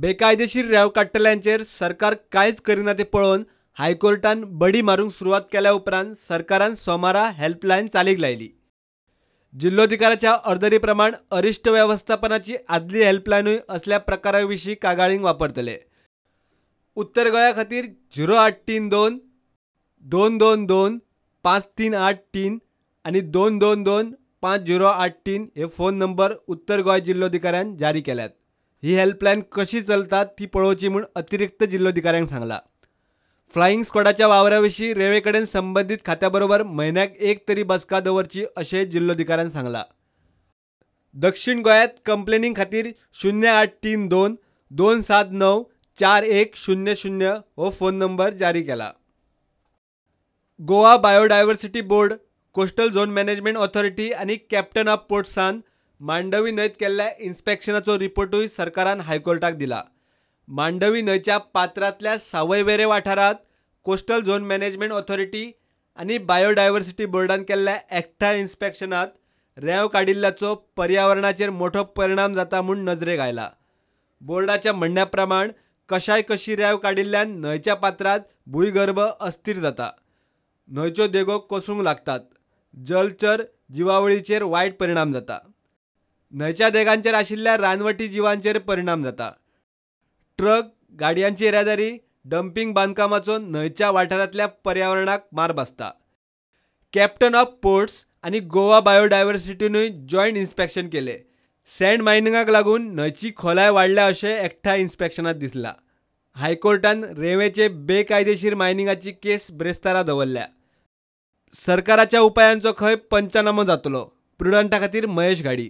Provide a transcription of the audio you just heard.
बेकायदेशीर रेंव काडटल्यांचेर सरकार कांयच करिना तें पळोवन हायकोर्टान बडी मारूंक सुरवात केल्या उपरांत सरकारान सोमारा हेल्पलायन चालीक लायली. जिल्लोधिकाऱ्याच्या ऑर्डरी प्रमाण अरिश्ट वेवस्थापनाची आदली हेल्पलायनूय असल्या प्रकारा विशीं कागाळींक वापरतले. उत्तर गोंया खातीर 0832 222 5383 आनी 222 5083 हे फोन नंबर उत्तर गोंय जिल्लोधिकाऱ्यान जारी केल्यात. ही हेल्पलायन कशी चलता ती पळोवची म्हूण अतिरिक्त जिल्लोधिकाऱ्यांक सांगला. फ्लायिंग स्क्वॉडाच्या वावरा विशीं रेंवे कडेन संबंदीत खात्या बरोबर म्हयन्याक एक तरी बसका दवरची अशें जिल्लोधिकाऱ्यान सांगला. दक्षिण गोंयांत कंप्लेनीं खातीर 0832 279 4100 हो फोन नंबर जारी केला. Goa biodiversity board, coastal zone management authority आनी कॅप्टन ऑफ पोर्ट्सान मांडवी न्हंयत केल्ल्या इन्स्पेक्शनाचो रिपोर्टूय सरकारान हायकोर्टाक दिला. मांडवी न्हंयच्या पात्रांतल्या सावयवेरें वाठारांत कोस्टल झोन मॅनेजमेंट ऑथॉरिटी आनी बायोडायवर्सिटी बोर्डान केल्ल्या एकठांय इन्स्पेक्शनांत रेंव काडिल्ल्याचो पर्यावरणाचेर मोठो परिणाम जाता म्हूण नदरेक आयला. बोर्डाच्या म्हणण्या प्रमाण कशाय कशी रेंव काडिल्ल्यान न्हंयच्या पात्रांत भूंयगर्भ अस्थिर जाता, न्हंयच्यो देगो कोसळूंक लागतात, जलचर जिवावळीचेर वायट परिणाम जाता, न्हंयच्या देगांचेर आशिल्ल्या रानवटी जिवांचेर परिणाम जाता. ट्रक, गाडयांची येरादारी, डंपींग बांदकामाचो न्हंयच्या वाठारांतल्या पर्यावरणाक मार बसता. कॅप्टन ऑफ पोर्ट्स आनी गोवा बायोडायवर्सिटीनूय जॉयंट इन्स्पेक्शन केलें. सँड मायनिंगाक लागून न्हंयची खोलाय वाडल्या अशें एकठांय इन्स्पेक्शनांत दिसलां. हायकोर्टान रेंवेचे बेकायदेशीर मायनिंगाची केस ब्रेस्तारा दवरल्या. सरकाराच्या उपायांचो खंय पंचनामो जातलो. प्रुडंटा खातीर महेश घाडी.